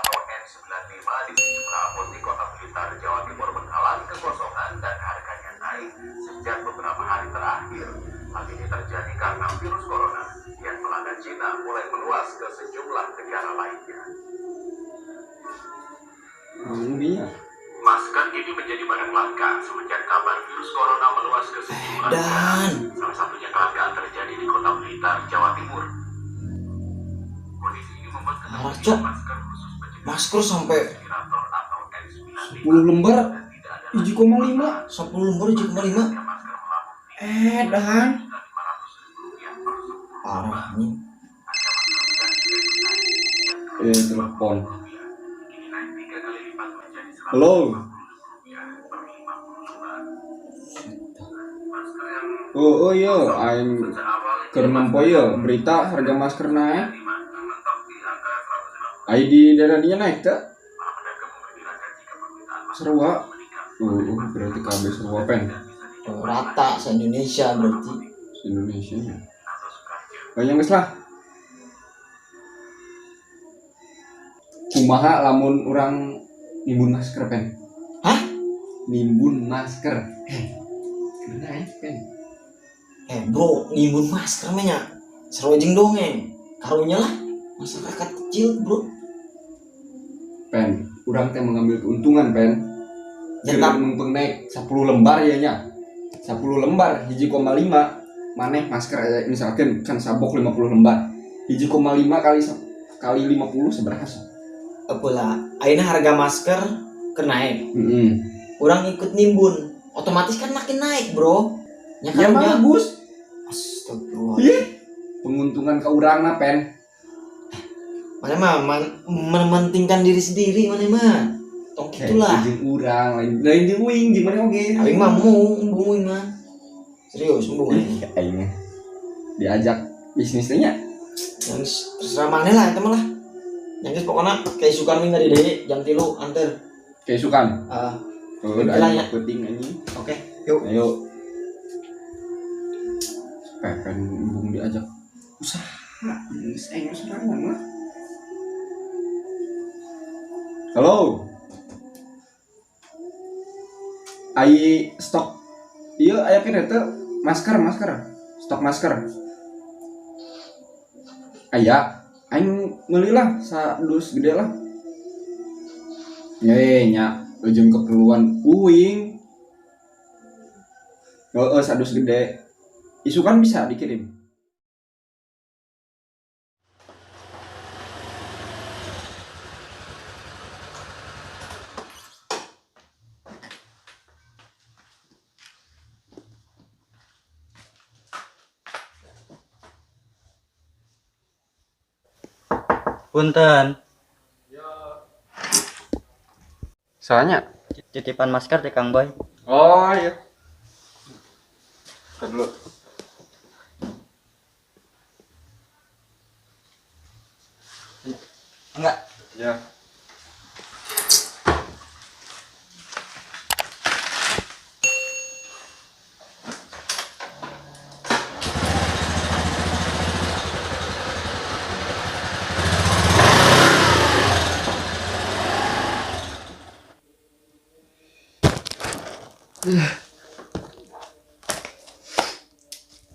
atau N95 di sejumlah apotek Kota Blitar, Jawa Timur mengalami kekosongan dan harganya naik sejak beberapa hari terakhir. Hal ini terjadi karena virus corona yang melanda Cina mulai meluas ke sejumlah negara lainnya. Masker kini menjadi barang langka semenjak kabar virus corona meluas ke sejumlah negara. Salah satunya kelangkaan terjadi di Kota Blitar, Jawa Timur. Kondisi ini membuat ketersediaan masker khusus pencegahan masker sampai respirator atau N95 10 lembar dan tidak ada lagi 7,5. 10 lembar 7,5. masker melambung Dan Rp500.000 per 10 Parah nih. Harga masker bedah juga ikut naik dan Telepon. Rp50.000. Kini naik 3 kali lipat menjadi Halo. Rp150.000 per 50 lembar. Masker yang Oh, oh iya, aing sejak awal keur nempo ieu berita harga masker naik. mentok di angka 150. Ai di daerah dia naik teu? Para pedagang memperkirakan jika permintaan masker Sarua. meningkat, Berarti kabeh sarua pen tidak bisa dijual Oh, rata se Indonesia berarti. Indonesia nya. atau Sukarjo. Banyak geus lah. Kumaha lamun urang nimbun masker pen? Hah? Nimbun masker. Keur naik pen. Bro, nimbun masker mah nya. Seru jeung dongeng. Karunya lah masyarakat kecil, bro. Pen, urang teh mengambil keuntungan pen. Ya, Keur tapi mengpeng naik 10 lembar ya nya. 10 lembar 1,5 maneh masker aya misalkan kan sabok 50 lembar. 1,5 kali kali 50 sabaraha sok? apalah, ayeuna harga masker keur naik. Heeh. Urang ikut nimbun, otomatis kan makin naik, bro. Ya Ya karunya. bagus. Astagfirullah. Iya. Penguntungan ke urangna pen. Mana mah mementingkan diri sendiri mana mah. Tong gitulah. Jeung urang lain lain jeung uing jeung maneh oge. Aing mah mau embung uing mah. Serius embung aing. Ih, aing mah diajak bisnisnya nya. Yang terserah maneh lah eta mah lah. Yang geus pokona kaisukan ming dari deui jam 3 anter. Kaisukan. Ah, Oh, Lah, aing ya. penting anjing. oke. Yuk. Ayo. Pepen embung diajak usaha geus aing sorangan lah. Halo. Ai stok ieu aya keneh teu masker masker stok masker. Aya aing meuli lah sadus gede lah. Ye nya ujung keperluan uing. Heeh, sadus gede. Isukan bisa dikirim. Punten, Soalnya titipan masker di Kang Boy. Oh iya. Bentar dulu. Enggak, Ya.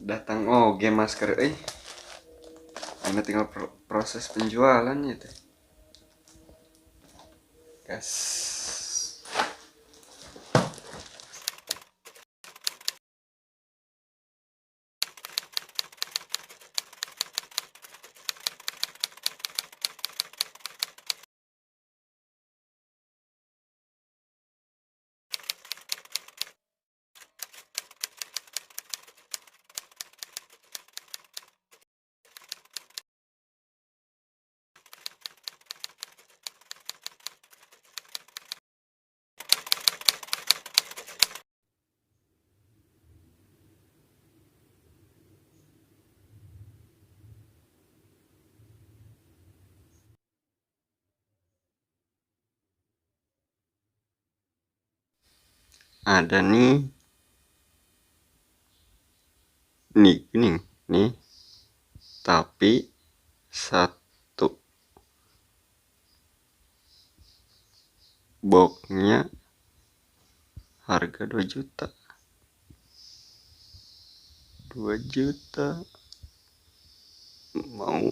Datang oge masker euy. Ayeuna tinggal proses penjualan ya teh. Gas. Ada nih. Nih, nih, nih. Tapi satu. Boxnya harga 2 juta. 2 juta. Mau.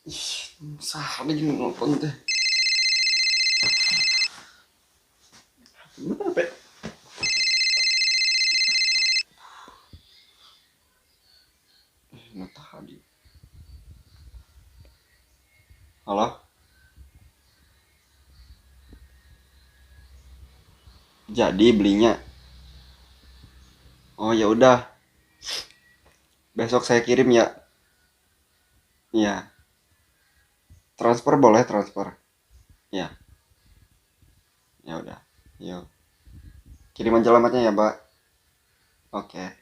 Ih, sah lagi nelpon teh. Gimana, Pe? Nggak tadi. Halo? Jadi belinya. Oh ya udah. Besok saya kirim ya. Iya. Transfer boleh transfer. Ya. Ya udah. Yuk. Kirim aja alamatnya ya, Mbak. Oke.